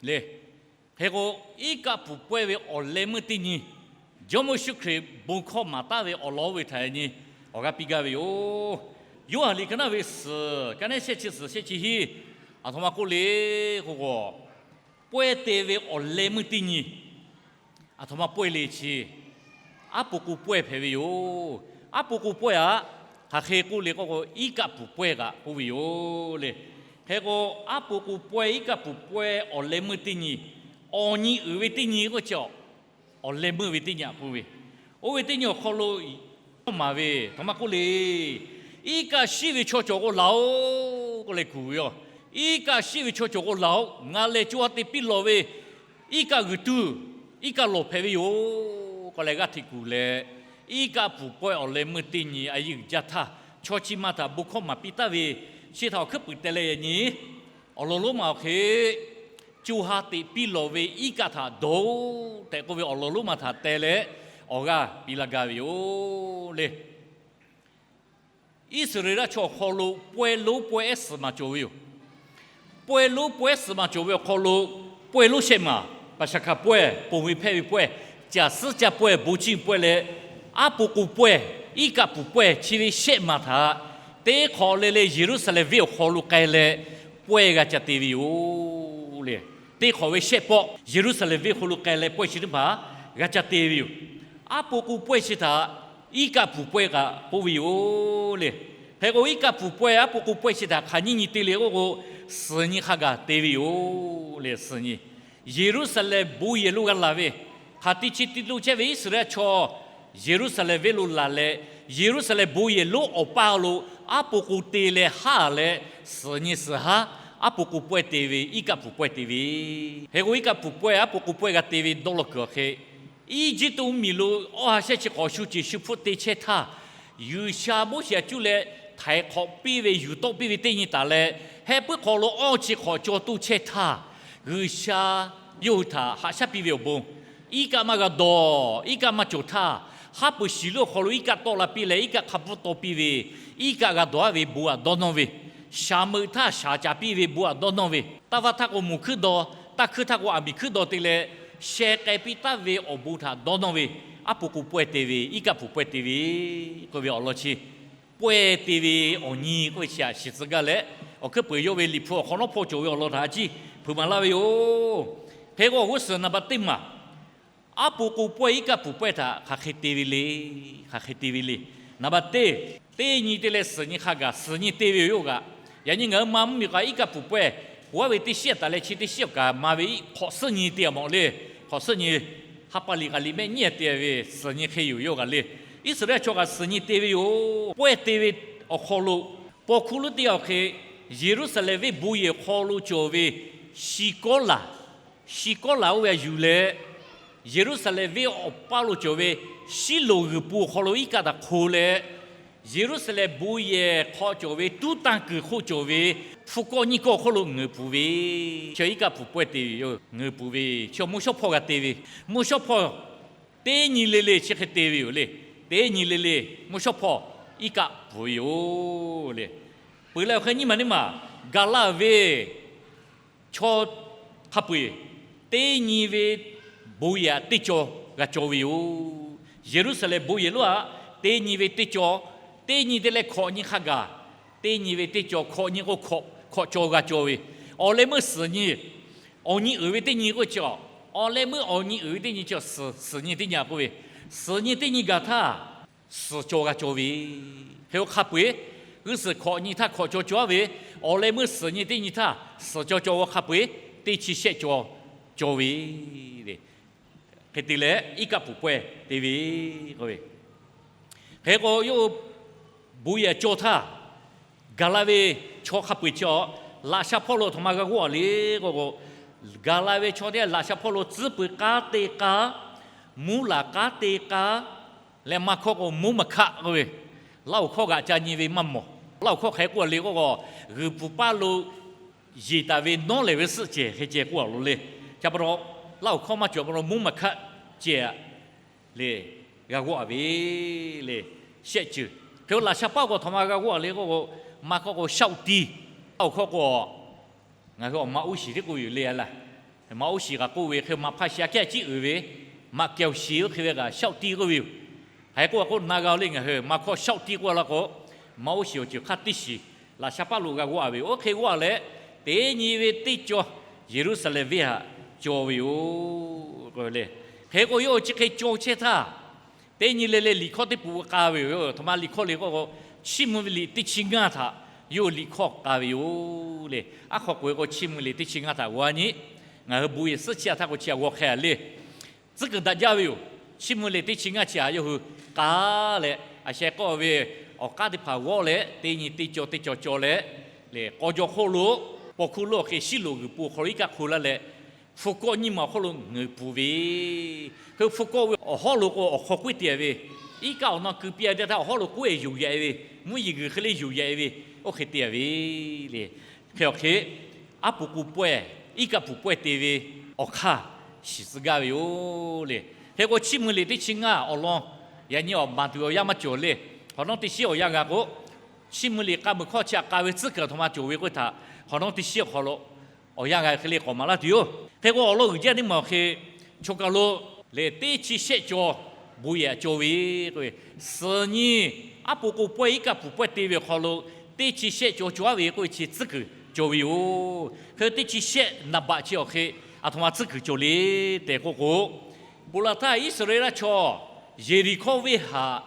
le. Hk'e k'o, iˉ kaˆ pfuhˍ pawehˇ ve awˬ leh meuˇ teˇ nyi, Jawˇmawˇ Yeˍsuˆ Hkriꞈ bon hkawˇ maˍ taˍ ve awˬ lawn oˇ ve htaꞈ nyi awˬ g'aˇ piˇ gaˇ ve yoˬ. Yoˇhanˬ liꞈ ka naˇ ve suhˍ ka neˉ shehˆ chi suhˍ shehˆ chi hiˉ, aˬ htoꞈ ma k'oˆ le k'o k'o, pawehˇ te ve awˬ leh meuˇ teˇ nyi aˬ htoꞈ ma pawehˇ le chi, aˉ po k'o pawehˇ hpehꞈ ve yoˬ. Aˉ po k'o pawehˇ aꞈ, hk'aˬ hk'e k'oˆ le k'o k'o, iˉ kaˆ pfuhˍ pawehˇ kaꞈ k'oˆ ve yoˬ le. Hk'e k'o, aˉ po k'o pawehˇ iˉ kaˆ pfuhˍ pawehˇ awˬ leh meuˇ teˇ nyi, awˬ nyi uiˍ ve teˇ nyi k'oˆ chi, awˬ leh meuˇ ve teˇ nyi aꞈ k'oˆ ve, oˇ ve teˇ nyi awˬ hk'aw lo maˍ ve, aˬ htoꞈ ma k'oˆ le, iˉ kaˆ shiˉ ve chaw cawˬ k'o laˬ-oꞈ k'oˆ leh kuˬ ve yoˬ. Iˉ kaˆ shiˉ ve chaw cawˬ k'o laˬ-oꞈ. Ngaˬ lehˬ co ha te piˇ lawˬ ve iˉ kaˆ g'uiˬ tuˬ, iˉ kaˆ lawˬ hpehꞈ ve yoˬ k'oˆ leh g'aˇ hteꞈ kuˬ leh, iˉ kaˆ pfuhˍ pawehˇ awˬ leh meuˇ teˇ nyi a yeˇ uiˍ jaˇ htaˇ, chaw chi ma htaꞈ bon hkawˇ maˍ piˇ taˍ ve, chi htaꞈ awˬ hkuiˉ puiˍ teh leh yaꞈ nyi awˬ lawn lonˉ ma awˬ hk'e, co ha teꞈ piˇ lawˬ ve iˉ kaˆ htaꞈ dawˬ-oꞈ tehꞈ k'oˆ ve awˬ lawn lonˉ ma htaꞈ teh leh awˬ g'aˇ piˇ laˇ gaˇ ve yoˬ le. Iˉsaˍreˍlaˆ chaw awˬ hk'aw lo pawehˇ lonˉ pawehˇ ehˉ suhˍ maˬ cawˬ ve yoˬ. Pawehˇ lonˉ pawehˇ ehˉ suhˍ maˬ cawˬ ve awˬ hk'aw lo, pawehˇ lonˉ shehˆ maˬ, paˍ shaˍ hkaˍ pawehˇ, ponˬ ve hpehˇ ve pawehˇ, caˬ suhˉ caˇ pawehˇ, bon ciˇ pawehˇ leh, aˉ po k'o pawehˇ, iˉ kaˆ pfuhˍ pawehˇ chi ve shehˆ maˬ htaꞈ teˇ hk'awꞈ le le Yeˍruˆsaˍlehnˍ venˇ awˬ hk'aw lo k'ai leh pawehˇ g'a ca te ve yoˬ le. Teˇ hk'awꞈ ve shehˆ pawˆ Yeˍruˆsaˍlehnˍ venˇ hk'aw lo k'ai leh pawehˇ chi teˇ hpaˍ g'a ca te ve yoˬ. Aˉ po k'o pawehˇ chi htaꞈ iˉ kaˆ pfuhˍ pawehˇ kaꞈ k'oˆ ve yoˬ le. Hk'e k'o, iˉ kaˆ pfuhˍ pawehˇ, aˉ po k'o pawehˇ chi htaꞈ hk'aˬ nyiˇ nyi te le k'oˆ k'o, suhˍ nyi hk'a gaˬ te ve yoˬ le. Suhˍ nyi, Yeˍruˆsaˍlehnˍ bon yehˬ lo g'a laˬ ve, hk'aˬ te chi te lo chehˇ ve Iˉsaˍreˍlaˆ chaw Yeˍruˆsaˍlehnˍ venˇ lo laˬ leh, Yeˍruˆsaˍlehnˍ bon yehˬ lonˉ awˬ paˇ lo aˉ po k'o te leh haˉ leh, suhˍ nyi suhˍ haˉ aˉ po k'o pawehˇ te ve, iˉ kaˆ pfuhˍ pawehˇ te ve. Hk'e k'o, iˉ kaˆ pfuhˍ pawehˇ aˉ po k'o pawehˇ g'a te ve dawˇ law kuiˬ awˬ hk'e, Eˇjiˇtuꞈ mvuhˇmiˬ lo awˇ ha shehˆ chi hk'awꞈ shu ceˬ shu hpfuhˆ te chehˇ htaˇ, G'uiˬsha Moˉseˍ htaꞈ cuˇ leh htaiˍ hk'awꞈ piˇ ve yuˬ tawˆ piˇ ve teˇ nyi taˍ leh, heh puiˉ hk'aw lo awˇ chi hk'awꞈ caw toˇ chehˇ htaˇ, G'uiˬsha yawˇ hui htaꞈ haꞈ shaˉ piˇ ve awˬ bon, iˉ kaˆ maˇ g'a dawˬ, iˉ kaˆ maˇ cawˬ htaˇ, haˉ pui shiˍ lonˉ awˬ hk'aw lo iˉ kaˆ tawˆ la piˇ leh, iˉ kaˆ hk'a bvuhˇ taw piˇ ve, iˉ kaˆ g'a dawˬ-a ve bon aꞈ dawˇ nawˇ ve, shaˍ meuꞈ htaˇ shaˍ caˍ piˇ ve bon aꞈ dawˇ nawˇ ve, taˇ vaˇ htaˇ k'o moˬ hkuiˉ dawˇ, taˇ hkuiˉ htaˇ k'o aˬ miˍ hkuiˉ dawˇ te leh, sheh k'ai piˇ taˍ ve awˬ bon htaꞈ dawˇ nawˇ ve, aˉ po k'o pawehˇ te ve, iˉ kaˆ pfuhˍ pawehˇ te ve k'oˆ ve awˬ lawn chi, pawehˇ te ve awˬ nyi k'oˆ ve chi aꞈ shiˍ tcuh gaˇ leh, awˬ hkuiˉ peuˬ yawˇ ve Liꞈ hpu awˬ hk'awꞈ nawˉ hpawˇ cawˬ ve awˬ lawn htaꞈ a ciˉ hpeuꞈ maˍ laˇ ve yoˬ. Hk'e k'o, awˬ g'uˇ suhˍ naˍ baˬ teˇ maˬ, aˉ po k'o pawehˇ iˉ kaˆ pfuhˍ pawehˇ htaꞈ hk'aˬ hk'e te ve le, hk'aˬ hk'e te ve le. Naˍ baˬ teˇ, teˇ nyi te leh suhˍ nyi hk'a gaˬ, suhˍ nyi te ve yoˬ yoˇ g'aꞈ. Yaꞈ nyi ngaˬ hui ma mvuhˇmiˬ k'o iˉ kaˆ pvuhˍ pawehˇ, k'oˆ-a ve teˇ shiˉ taˍ leh chi teˇ shiˉ awˬ kaꞈ maˍ ve hk'awꞈ suhˉ nyi te-a mawˬ le. Hk'awꞈ suhˉ nyi, ha pa liꞈ kaꞈ liꞈ mehˆ nyiˉ te ve suhˍ nyi hk'e yoˬ yoˇ g'aꞈ le. Iˉsaˍreˍlaˆ chaw kaꞈ suhˍ nyi te ve yoˬ. Pawehˇ te ve awˬ hk'aw lo, paw hkuˇ lonˉ teˇ g'aˇ awˬ hk'e, Yeˍruˆsaˍlehnˍ venˇ bon yehˬ hk'aw lo cawˬ ve shi kawˉ laˬ, shi kawˉ laˬ oˇ ve aꞈ yuˬ leh, Yeˍruˆsaˍlehnˍ venˇ awˬ paˇ lo cawˬ ve Shiˉloˍ g'uiˬ pun awˬ hk'aw lo iˉ kaˆ htaꞈ hk'o leh, Yeˍruˆsaˍlehnˍ bon yehˬ hk'aw cawˬ ve tuˉ tanˇ kuiˬ hk'oˆ cawˬ ve hpu kawˆ nyiˇ kawˆ hk'oˆ lo ngeuˍ pfuhˍ ve, chi iˉ kaˆ pfuhˍ pawehˇ te ve yoˬ. Ngeuˍ pfuhˍ ve chi mvuhˇ shawˉ hpawˇ g'a te ve, mvuhˇ shawˉ hpawˇ teˇ nyi le le chi hk'e te ve yoˬ le. Teˇ nyi le le mvuhˇ shawˉ hpawˇ iˉ kaˆ pfuhˍ ve yoˬ le. Peuˬ leh awˬ hk'e nyiˇ maˬ neˇ maˬ, gaˬ laˇ ve chaw hk'a peu-eˬ teˇ nyi ve bon yehˬ teˇ caw g'a caw ve yoˬ. Yeˍruˆsaˍlehnˍ bon yehˬ lonˉ aꞈ teˇ nyi ve teˇ caw, teˇ nyi te leh hkawꞈ nyi hk'a gaˬ, teˇ nyi ve teˇ caw, hkawꞈ nyi k'o hkawꞈ caw g'a caw ve, awˬ leh meuˇ suhˍ nyi, awˬ nyi uiˍ ve teˇ nyi k'oˆ chi, awˬ leh meuˇ awˬ nyi uiˍ ve teˇ nyi chi suhˍ nyi teˇ nyi k'oˆ ve, suhˍ nyi teˇ nyi gaˬ htaˇ suhˍ caw g'a caw ve. Hk'e-o hk'a peu-eˬ, g'uˇ suhˍ hkawꞈ nyi htaˇ hkawꞈ caw caw ve, awˬ leh meuˇ suhˍ nyi teˇ nyi htaˇ suhˍ caw caw ve hk'a peu-eˬ, teˇ chi shehˆ caw caw ve le. Hk'e te leh iˉ kaˆ pfuhˍ pawehˇ te ve k'oˆ ve. Hk'e k'o, yawˇ bon yehˬ caw htaˇ, gaˬ la ve chaw hk'a peu-eˬ chi awˬ laꞈ sha hpawˇ lo aˬ htoꞈ ma g'a g'awˇ le k'o, gaˬ la ve chaw teˇ g'aˇ laꞈ sha hpawˇ lo tcuhˉ peu k'aˉ te k'aˉ, muˉ laˬ k'aˉ te k'aˉ leh maˇ hkawˇ k'o, muˉ maˬ hkaˆ k'oˆ ve, Laˇ huˍ hkawˇ g'aꞈ ca nyi ve maˇ mawˬ. Laˇ huˍ hkawˇ hk'aˬ hk'e k'oˆ le k'o, g'uiˬ pfuhˍ paˇ lo yeˬ taˍ ve nawˉ lehˬ ve suhˆ cehˬ hk'e ceh k'oˆ a lo le. Ca pa taw, Laˇ huˍ hkawˇ maˇ cawˬ pa taw, muˉ maˬ hkaˆ ceh le, g'a g'awˇ a ve le. Shehˆ ceuˬ hk'e-o laꞈ sha paˇ k'o aˬ htoꞈ ma g'a g'awˇ a le k'o, maˇ hkawˇ k'o shaˆ uˉ tiˇ, Laˇ huˍ hkawˇ k'o ngaˬ hui awˬ ma uˉ shiˍ teˇ k'oˆ ve yoˬ le a laˇ. Maˇ oˇ shiˍ kaꞈ k'oˆ ve hk'e, maꞈ hpa shiˍ aꞈ kehˉ ciˉ uiˍ ve, maꞈ kehˬ awˬ shiˍ oˇ hk'e ve kaꞈ shaoˆ tiˇ k'oˆ ve yoˬ. Hk'aˬ hk'e k'oˆ k'o, na g'a le ngaˬ hui maꞈ hkawˇ shaoˆ tiˇ k'oˆ la k'o, maˇ oˇ shiˍ awˬ ceuˬ hk'aˇ teˇ shiˍ laꞈ sha paˉ lo g'a g'awˇ ve yoˬ. Oˇ hk'e g'awˇ leh, teˇ nyi ve teˇ cawˬ Yeˍruˆsaˍlehnˍ venˇ htaꞈ cawˬ ve yoˬ. Hk'e k'o, yawˇ hui chi hk'e cawˬ chehˇ htaˇ, teˇ nyi le le liꞈ hkawˇ teˇ pun k'a ve yoˬ. Aˬ htoꞈ ma liꞈ hkawˇ le k'oˆ k'o, Chiˇ mvuh ve liꞈ teˇ chi ngaˇ htaꞈ yawˇ hui liꞈ hkawˇ k'a ve yoˬ le. Aˉ hk'aw k'oꞈ-e k'o, Chiˇ mvuh liꞈ teˇ chi ngaˇ htaꞈ g'a nyi. Ngaˬ hui bon yehˬ suhˉ chi a htaˇ k'o, chi a g'aw hk'e a le, tcuhˉ kuiˬ daꞈ jaˇ ve yoˬ. Chiˇ mvuh liꞈ teˇ chi ngaˇ chi a yawˇ hui k'a leh, a sheh k'awˇ ve awˬ k'aˉ teˇ hpaˍ g'awˇ leh, teˇ nyi teˇ cawˬ teˇ cawˬ cawˬ leh, le k'aw jaw hk'oˆ lo, paw hkuˇ lonˉ awˬ hk'e shiˉ loꞈ g'uiˬ pun awˬ hk'aw lo iˉ kaˆ hk'o laˇ leh, hpu kawˆ nyiˇ ma awˬ hk'oˆ lo ngeuˍ pfuhˍ ve, hk'e hpu kawˆ ve awˬ hawˉ lo k'o, awˬ hk'aw k'oˆ te ve, iˉ kaˆ awˬ na keu piˇ a teˇ htaˇ, awˬ hawˉ lo k'oˆ-e yonˍ yaꞈ ve, mvuhˇ yeˬ g'uiˬ hk'e le yonˍ yaꞈ ve, oˇ hk'e te ve le. Hk'e awˬ hk'e, aˉ pu k'o pawehˇ, iˉ kaˆ pfuhˍ pawehˇ te ve awˬ hk'aˇ shiˍ tcuh gaˇ ve yoˬ le. Hk'e k'o, Chiˇ mvuh liꞈ teˇ chi ngaˇ awˬ lawn yaꞈ nyi awˬ maˍ tuˬ awˬ yanˇ maˇ cawˬ le. Hk'awꞈ nawˉ teˇ shinˉ awˬ yanˇ g'a k'o, Chiˇ mvuh liꞈ k'a meuˬ hkawˇ chi a k'a ve tcuhˉ kuiˬ aˬ htoꞈ ma cawˬ ve k'oˆ ve htaꞈ, hk'awꞈ nawˉ teˇ shinˉ awˬ hk'aw lo awˬ yanˇ g'a hk'e le k'awꞈ maˍ laˇ tuˬ yoˬ. Hk'e k'o, awˬ lawn uiˍ jaˇ teˇ maˬ awˬ hk'e, chaw kaˬ lo lehˬ teˇ chi shehˆ cawˬ bon yehˬ cawˬ ve k'oˆ ve, suhˍ nyi aˉ pu k'o pawehˇ iˉ kaˆ pfuhˍ pawehˇ te ve awˬ hk'aw lo teˇ chi shehˆ cawˬ cawˬ aˉ ve k'oˆ ve chi tcuhˉ kuiˬ cawˬ ve yoˬ. Hk'e teˇ chi shehˆ naˍ baꞈ chi awˬ hk'e aˬ htoꞈ ma tcuhˉ kuiˬ cawˬ le tehꞈ k'oˆ k'o, ponˬ laˬ htaˇ Iˉsaˍreˍlaˆ chaw Yeˍriˆhkawˇ venˇ htaꞈ,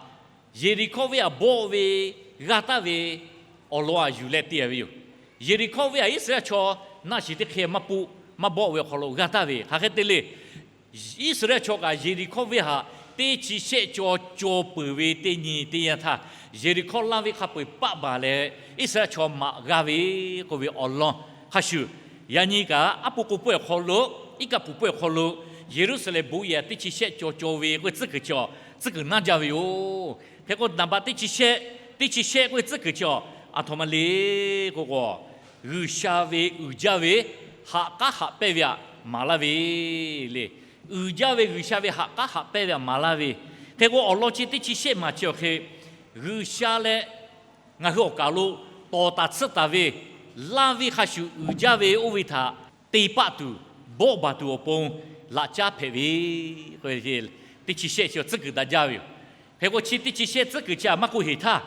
Yeˍriˆhkawˇ venˇ htaꞈ bawˆ ve g'aˇ taˍ ve awˬ lawn htaꞈ yuˬ leh te ve yoˬ. Yeˍriˆhkawˇ venˇ htaꞈ Iˉsaˍreˍlaˆ chaw naˆ shiˍ teˇ hk'e maˇ poˆ maˇ bawˆ ve awˬ hk'aw lo g'aˇ taˍ ve hk'aˬ hk'e te le. Iˉsaˍreˍlaˆ chaw kaꞈ Yeˍriˆhkawˇ venˇ htaꞈ teˇ chi shehˆ cawˬ cawˬ peuˬ ve teˇ nyi teˇ yanˇ htaˇ, Yeˍriˆhkawˇ laˇ venˇ hk'a peu-eˬ paˆ baˬ leh Iˉsaˍreˍlaˆ chaw maꞈ g'aˇ ve k'oˆ ve awˬ lawn hk'a shuˍ, yaꞈ nyi kaꞈ aˉ pu k'o pawehˇ awˬ hk'aw lo, iˉ kaˆ pfuhˍ pawehˇ awˬ hk'aw lo, Yeˍruˆsaˍlehnˍ bon yehˬ teˇ chi shehˆ cawˬ cawˬ ve k'oˆ ve tcuhˉ kuiˬ chi, tcuhˉ kuiˬ naˇ jaˇ ve yoˬ. Hk'e k'o, naˍ baꞈ teˇ chi shehˆ, teˇ chi shehˆ k'oˆ ve tcuhˉ kuiˬ chi aˬ htoꞈ ma le k'oˆ k'o, G'uiˬsha ve uiˍ jaˇ ve haꞈ k'aˉ haꞈ pehnˇ ve htaꞈ maˍ laˇ ve le. Uiˍ jaˇ ve G'uiˬsha ve haꞈ k'aˉ haꞈ pehnˇ ve htaꞈ maˍ laˇ ve. Hk'e k'o, awˬ lawn chi teˇ chi shehˆ maˬ chi awˬ hk'e, G'uiˬsha leh ngaˬ hui awˬ kaˬ lo tawˍ taˍ tsuhˇ taˍ ve, laˇ venˇ hk'a shuˍ uiˍ jaˇ ve oˇ ve htaꞈ te paˆ tuˬ, bawˆ baˬ tuˬ awˬ pon laꞈ caˉ hpehꞈ ve teˇ chi shehˆ chi tcuhˉ kuiˬ daꞈ jaˇ ve yoˬ. Hk'e k'o, chi teˇ chi shehˆ tcuhˉ kuiˬ chi a maˇ k'oˆ heˍ htaˇ,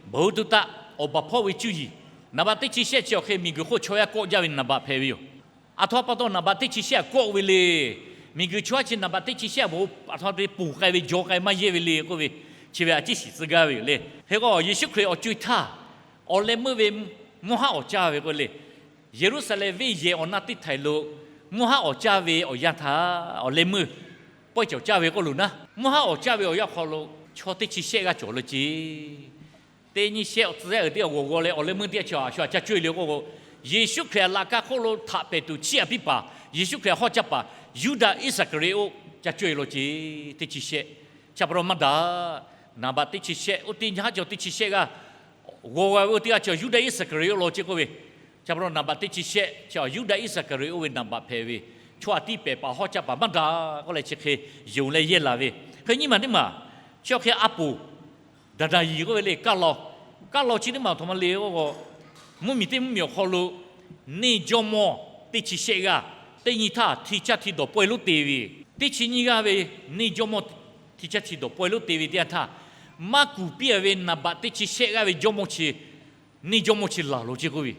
bon tuˬ taˆ awˬ baˬ hpawˇ ve cuˇ yiˍ, naˍ baꞈ teˇ chi shehˆ chi awˬ hk'e miˬguiˬ hk'oˆ chaw yaˇ kawˆ jaˇ ve naˍ baꞈ hpehꞈ ve yoˬ. Aˬ htoꞈ pa taw naˍ baꞈ teˇ chi shehˆ kawˆ ve le. Miˬguiˬ chaw yaˇ chi naˍ baꞈ teˇ chi shehˆ a ponˬ hk'ai ve jaw k'ai maˇ yehˇ ve le k'oˆ ve, chi ve a ciˉ shiˍ tcuh gaˇ ve yoˬ le. Hk'e k'o, Yeˍsuˆ Hkriꞈ awˬ co-e htaˇ, awˬ leh meuˇ ve mvuhˇ haˉ awˬ caˇ ve k'o le, Yeˍruˆsaˍlehnˍ venˇ yehˬ awˬ na teˇ htaiˍ lo mvuhˇ haˉ awˬ caˇ ve awˬ yanˇ htaˇ, awˬ leh meuˇ pawehˇ cawˬ caˇ ve k'oˆ lo naˉ, mvuhˇ haˉ awˬ caˇ ve awˬ yanˇ hk'aw lo chaw teˇ chi shehˆ g'aˇ cawˬ lo ce. Teˇ nyi shehˆ tcuh yaˇ uiˍ teˇ g'aˇ g'awˬ g'awˬ leh awˬ leh meuˇ teˇ g'aˇ chi a shu a ca cawehˇ le k'oˆ k'o, Yeˍsuˆ Hkriꞈ laꞈ ka hk'oˆ lo htaꞈ pehˍ tuˬ chiˇ aꞈ piˇ paˍ, Yeˍsuˆ Hkriꞈ hawˉ caˇ paˍ Yuˇdaꞈ Iˉsaˍkaˍriˍoˆ ca cawehˇ lo ce. Teˇ chi shehˆ, chi pa taw maˇ daꞈ. Naˍ baꞈ teˇ chi shehˆ oˇ teˇ nyi haˉ chaw teˇ chi shehˆ g'aˇ g'awˬ g'a ve oˇ teˇ g'aˇ chi Yuˇdaꞈ Iˉsaˍkaˍriˍoˆ lo ce k'oˆ ve, chi pa taw naˍ baꞈ teˇ chi shehˆ chi Yuˇdaꞈ Iˉsaˍkaˍriˍoˆ oˇ ve naˍ baꞈ hpehꞈ ve, chaw aꞈ tiˇ pehˍ paˍ hawˉ caˇ paˍ maˇ daꞈ k'oˆ leh chi hk'e yonˍ leh yehˇ laˬ ve. Hk'e nyi maˬ teˇ maˬ, chi awˬ hk'e a poˍ Daˍdaˍyiˍ k'oˆ ve le, kaˇ law, kaˇ law chi teˇ maˬ aˬ htoꞈ ma le k'oˆ k'o, mvuhˇmiˬ teˇ mvuhˇmiˬ awˬ hk'aw lo neˇ jawˇmawˇ teˇ chi shehˆ g'aˇ, teˇ nyi htaˇ hti caˇ hti dawˬ pawehˇ lonˉ te ve, teˇ chi nyiˇ g'aˇ ve neˇ jawˇmawˇ hti caˇ hti dawˬ pawehˇ lonˉ te ve teˇ yanˇ htaˇ, maˇ kuˬ piˇ a ve naˍ baꞈ teˇ chi shehˆ g'aˇ ve jawˇmawˇ chi, neˇ jawˇmawˇ chi laˬ lo ce k'oˆ ve,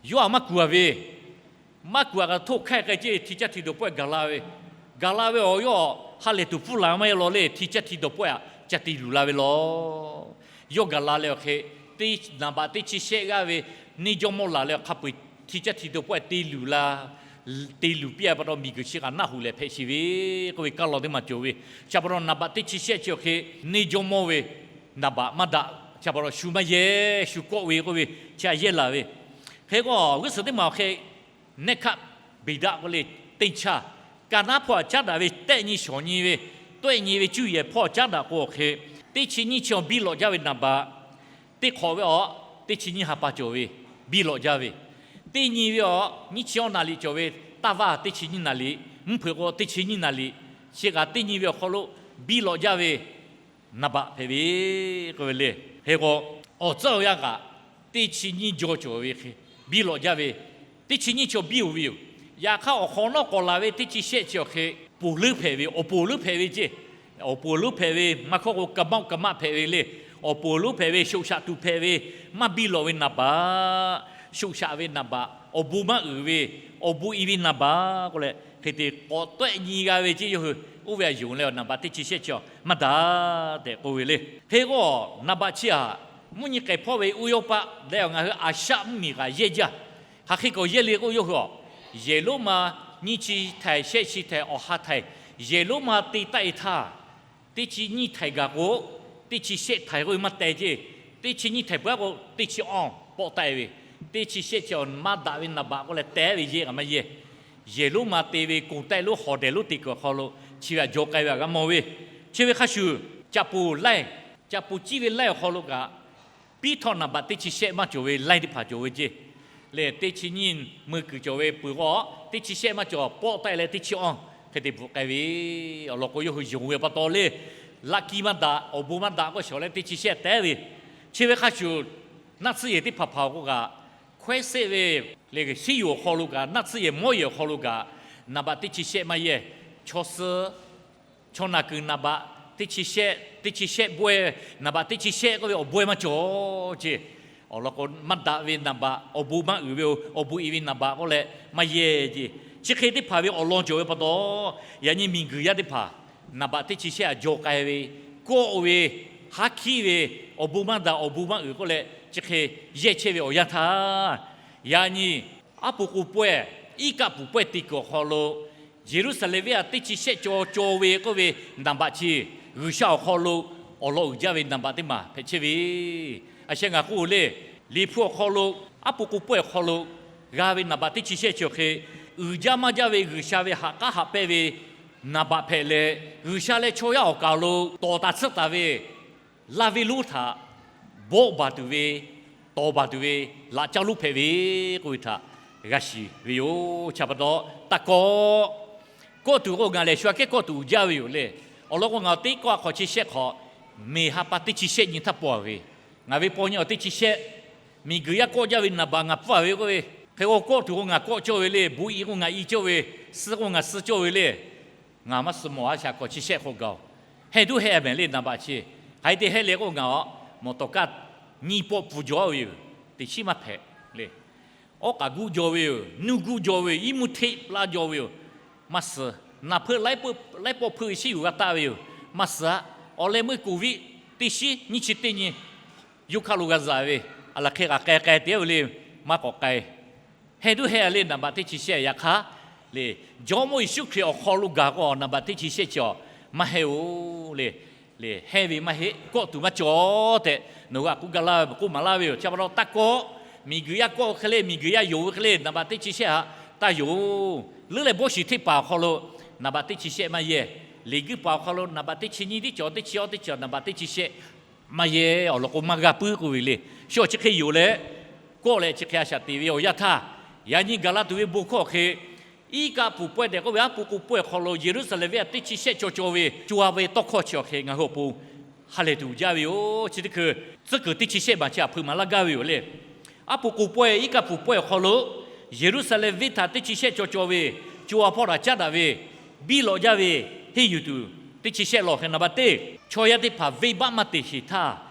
yawˇ aꞈ maˇ kuˬ a ve, maˇ kuˬ a kaꞈ htoˆ hk'aˇ k'ai ce, hti caˇ hti dawˬ pawehˇ gaˬ la ve, gaˬ la ve awˬ yawˇ ha lehˬ tuˬ pfuhˇ la maˇ heˆ law le, hti caˇ hti dawˬ pawehˇ aꞈ ca te luˬ la ve law. Yawˇ gaˬ la leh awˬ hk'e, teˇ naˍ baꞈ teˇ chi shehˆ g'aˇ ve neˇ jawˇmawˇ laˬ leh awˬ hk'a peu-eˬ hti caˇ hti dawˬ pawehˇ aꞈ te luˬ la, te luˬ piˇ a pa taw miˬguiˬ chi kaꞈ naˆ hoꞈ lehˬ hpehꞈ sheˍ ve k'oˆ ve kaˇ law teˇ maˬ cawˬ ve. Chi pa taw naˍ baꞈ teˇ chi shehˆ chi awˬ hk'e neˇ jawˇmawˇ ve naˍ baꞈ maˇ daꞈ, chi pa taw shu maˇ yehˇ, shu kawˆ ve k'oˆ ve, chi a yehˇ laˬ ve. Hk'e k'o, g'uˇ suhˍ teˇ maˬ awˬ hk'e Neˇ hkaˆ beˬ daꞈ k'oˆ le, teˇ chaˇ, ka naˉ hpawˇ aꞈ caˉ daꞈ ve tehˆ nyi shawˍ nyi ve, tawehˆ nyi ve cuˇ yehˬ hpawˇ caˉ daꞈ k'o awˬ hk'e, teˇ chi nyiˇ chi awˬ biˇ lawꞈ jaˇ ve naˍ baꞈ, teˇ hk'awꞈ ve awˬ, teˇ chi nyiˇ ha pa cawˬ ve, biˇ lawꞈ jaˇ ve, teˇ nyi ve awˬ nyiˇ chi awˬ naˍ liꞈ cawˬ ve, taˇ vaˇ teˇ chi nyiˇ naˍ liꞈ, mvuhˇ hpeuꞈ k'o teˇ chi nyiˇ naˍ liꞈ, chi kaꞈ teˇ nyi ve awˬ hk'aw lo biˇ lawꞈ jaˇ ve naˍ baꞈ hpehꞈ ve k'oˆ ve le. Hk'e k'o, awˬ tcuhˉ awˬ yanˇ kaꞈ teˇ chi nyiˇ jaw cawˬ ve hk'e, biˇ lawꞈ jaˇ ve, teˇ chi nyiˇ chi awˬ biˇ oˬ ve yoˬ. Yaꞈ hk'aˇ, awˬ hk'awꞈ nawˉ k'awꞈ laˬ ve teˇ chi shehˆ chi awˬ hk'e, ponˬ leuˉ hpehꞈ ve, awˬ ponˬ leuˉ hpehꞈ ve ceˇ. Awˬ ponˬ leuˉ hpehꞈ ve maˇ hkawˇ k'o, ကမောက်ကမ hpehꞈ ve le. Awˬ ponˬ leuˉ hpehꞈ ve, shoꞈ shaꞈ tuˬ hpehꞈ ve, maˇ biˇ lawꞈ ve naˍ baꞈ, shoꞈ shaꞈ ve naˍ baꞈ, awˬ bon maˇ uiˍ ve, awˬ bon i ve naˍ baꞈ k'oˆ leh, hk'e te k'awꞈ tawˆ-e nyi g'a ve ceˇ. Yawˇ hui oˇ ve a yonˍ leh, naˍ baꞈ teˇ chi shehˆ chi maˇ daꞈ tehꞈ k'oˆ ve le. Hk'e k'o, naˍ baꞈ chi htaꞈ mvuhˇ nyi k'ehˬ hpawˇ ve ဥရောပ leh ngaˬ hui Aˍsiaˆ mvuhˇmiˬ kaꞈ yehˇ jaˇ. Hk'aˬ hk'e k'awꞈ yehˇ le k'o, yawˇ hui a, yehˬ lonˉ ma nyiˇ chi htaiˍ shehˆ chi htaiˍ awˬ ha htaiˍ, yehˬ lonˉ ma te taˆ-e htaˇ, teˇ chi nyiˇ htaiˍ gaˬ k'o, teˇ chi shehˆ htaiˍ k'oˆ ve maˇ teh ceˇ. Teˇ chi nyiˇ htaiˍ peuˬ-aˉ k'o, teˇ chi awˇ pawˆ taˆ-e ve, teˇ chi shehˆ chi awˬ maˇ daꞈ ve naˍ baꞈ k'oˆ leh teh ve yehˇ kaꞈ maˇ yehˇ. Yehˬ lonˉ ma te ve, กรุงเทพ lonˉ ฮอเดล lonˉ te kuiˬ awˬ hk'aw lo chi ve htaꞈ jaw k'ai ve htaꞈ g'a mawˬ ve. Chi ve hk'a shuˍ, caꞈ poˍ laiˇ, caꞈ poˍ ciˇ ve laiˇ awˬ hk'aw lo kaꞈ, piˉ htawˇ naˍ baꞈ teˇ chi shehˆ maˇ cawˬ ve laiˇ teˇ hpaˍ cawˬ ve ceˇ. Leh teˇ chi nyiˇ mui kuiˬ cawˬ ve peuˬ k'o, teˇ chi shehˆ maˇ cawˬ, pawˆ taˆ-e leh teˇ chi awˇ hk'e te bvuhꞈ k'ai ve. Awˬ lawn k'o, yawˇ hui yonˍ ve pa taw le, laꞈ ki maˇ daꞈ, awˬ bon maˇ daꞈ k'oˆ shawˍ leh teˇ chi shehˆ teh ve. Chi ve hk'a shuˍ, naˆ tsuhˇ yehˬ teˇ hpaˍ hpaˍ k'o kaꞈ, hkawehˉ seˆ ve leh, siˉ yoˬ awˬ hk'aw lo kaꞈ, naˆ tsuhˇ yehˬ mawˇ yehˬ awˬ hk'aw lo kaꞈ, naˍ baꞈ teˇ chi shehˆ maˇ yehˇ. Chaw suh, chaw naˬ kuiˬ naˍ baꞈ teˇ chi shehˆ, teˇ chi shehˆ bawehˇ, naˍ baꞈ teˇ chi shehˆ k'oˆ ve awˬ bawehˇ maˇ cawˬ ceˇ. Awˬ lawn k'o, maˇ daꞈ ve naˍ baꞈ, awˬ bon maˇ uiˍ ve, awˬ bon i ve naˍ baꞈ k'oˆ leh maˇ yehˇ ceˇ. Chi hk'e teˇ hpaˍ ve awˬ lawn cawˬ ve pa taw, yaꞈ nyi miˬguiˬ yaˇ teˇ hpaˍ naˍ baꞈ teˇ chi shehˆ htaꞈ jaw k'ai ve, kawˆ ve, haˉ hkiˉ ve, awˬ bon maˇ daꞈ, awˬ bon maˇ uiˍ k'oˆ leh chi hk'e yehˇ chehˇ ve awˬ yanˇ htaˇ, yaꞈ nyi aˉ po k'o pawehˇ, iˉ kaˆ puˍ pawehˇ te kuiˬ awˬ hk'aw lo Yeˍruˆsaˍlehnˍ venˇ htaꞈ teˇ chi shehˆ caw caw ve k'oˆ ve naˍ baꞈ chi, G'uiˬsha awˬ hk'aw lo awˬ lawn uiˍ jaˇ ve naˍ baꞈ teˇ maˬ hpehꞈ chehˇ ve. A sheh ngaˬ k'oˆ le, Liꞈ hpu awˬ hk'aw lo, aˉ po k'o pawehˇ awˬ hk'aw lo g'a ve naˍ baꞈ teˇ chi shehˆ chi awˬ hk'e, uiˍ jaˇ maˇ jaˇ ve G'uiˬsha ve haꞈ k'aˉ haꞈ pehnˇ ve naˍ baꞈ hpehꞈ leh, G'uiˬsha leh chaw yaˇ awˬ kaˍ lo tawˍ taˍ tsuhˆ taˍ ve laˇ venˇ lonˉ htaꞈ bawˆ baˬ tuˬ ve, tawˍ baˬ tuˬ ve laꞈ caˇ lonˉ hpehꞈ ve k'oˆ ve htaꞈ g'a shiˍ ve yoˬ. Chi pa taw, taˇ kawˆ. Kawˆ tuˬ k'o, ngaˬ lehˬ shu aꞈ kehˉ kawˆ tuˬ uiˍ jaˇ ve yoˬ le. Awˬ lawn k'o, ngaˬ teˇ kawˆ hk'awꞈ chi shehˆ hk'awꞈ, miˬ ha pa teˇ chi shehˆ nyi htaˇ pawˆ-a ve, ngaˬ ve paw nyi awˬ teˇ chi shehˆ, miˬguiˬ yaˇ kawˆ jaˇ ve naˍ baꞈ ngaˬ pfuhˇ-a ve k'oˆ ve, hk'e k'o kawˆ tuˬ k'o ngaˬ kawˆ cawˇ ve le, bon i k'o ngaˬ i cawˇ ve, suh k'o ngaˬ suh cawˇ ve le. Ngaˬ maˇ suh mawˬ a shaꞈ hk'awꞈ chi shehˆ hk'awꞈ gaˬ-oˬ. Heh duˉ heh mehˍ le naˍ baꞈ chi. Hk'aˬ hk'e te heh le k'o, ngaˬ awˬ mawˬ tawˍ kaˇ nyiˇ pawˆ pfuhˇ jaw ve yoˬ. Teꞈ chiˉ maˇ hpehꞈ le. Awˉ k'aꞈ guˆ jaw ve yoˬ. Nuˇ guˆ jaw ve yoˬ. Iˉ mvuhˇ hteˆ laˇ jaw ve yoˬ. Maˇ suh. Naˬ hpeuˆ laiˉ pawˆ hpeuˆ ve shiˉ yuˬ g'a taˆ ve yoˬ. Maˇ suh-a. Awˬ leh meuˇ โควิด teˇ shiˉ nyiˇ chi teˇ nyi yawˇ hk'aˇ lo g'a zaꞈ ve, a laˬ hk'e k'aꞈ k'ai k'ai te ve le, maˇ k'awꞈ k'ai. Heh duˉ heh le naˍ baꞈ teˇ chi shehˆ yaꞈ hk'aˇ le, Jawˇmawˇ Yeˍsuˆ Hkriꞈ awˬ hk'aw lo gaˬ k'o, naˍ baꞈ teˇ chi shehˆ chi awˬ maˇ heh-oˬ le. Le heh ve maˇ heˆ, kawˆ tuˬ maˇ cawˬ tehꞈ nawˬ hui a k'oˆ gaˇ laˇ ve, k'oˆ maˍ laˇ ve yoˬ. Chi pa taw taˇ kawˆ. Miˬguiˬ yaˇ kawˆ ve hk'e le, miˬguiˬ yaˇ yonˍ ve hk'e le, naˍ baꞈ teˇ chi shehˆ htaꞈ taˇ yonˍ. Leuˉ leh bawˇ shiˍ hteˇ paˍ awˬ hk'aw lo naˍ baꞈ teˇ chi shehˆ maˇ yehˇ. Liꞈ guiˇ paˍ awˬ hk'aw lo naˍ baꞈ teˇ chi nyiˇ teˇ cawˬ, teˇ chi awˇ teˇ cawˬ, naˍ baꞈ teˇ chi shehˆ maˇ yehˇ. Awˬ lawn k'o, maˇ g'a puiˉ k'oˆ ve le. Shu awˬ chi hk'e yoˬ leh, kawˆ leh chi hk'e a shaꞈ teꞈ ve awˬ yanˇ htaˇ, yaꞈ nyi gaˬ la tuˬ ve bon hkawˇ hk'e, iˉ kaˆ puˍ pawehˇ tehꞈ k'oˆ ve aˉ po k'o pawehˇ awˬ hk'aw lo Yeˍruˆsaˍlehnˍ venˇ htaꞈ teˇ chi shehˆ caw caw ve co-a ve tawˇ hkawˇ chi awˬ hk'e ngaˬ hui awˬ pon ha lehˬ tuˬ uiˍ jaˇ ve yoˬ. Chi teˇ hkui tcuhˉ kuiˬ teˇ chi shehˆ maˬ chi htaꞈ hpeuꞈ maˍ laˇ gaˇ ve yoˬ le. Aˉ po k'o pawehˇ, iˉ kaˆ puˍ pawehˇ awˬ hk'aw lo Yeˍruˆsaˍlehnˍ venˇ htaꞈ teˇ chi shehˆ caw caw ve co-a hpawˇ htaꞈ caˉ daꞈ ve, biˇ lawꞈ jaˇ ve, henˇ yuˬ tuˬ teˇ chi shehˆ lawˬ hk'e naˍ baꞈ teˇ, chaw yaˇ teˇ hpaˍ venˇbaˆ maˇ te sheˍ htaˇ,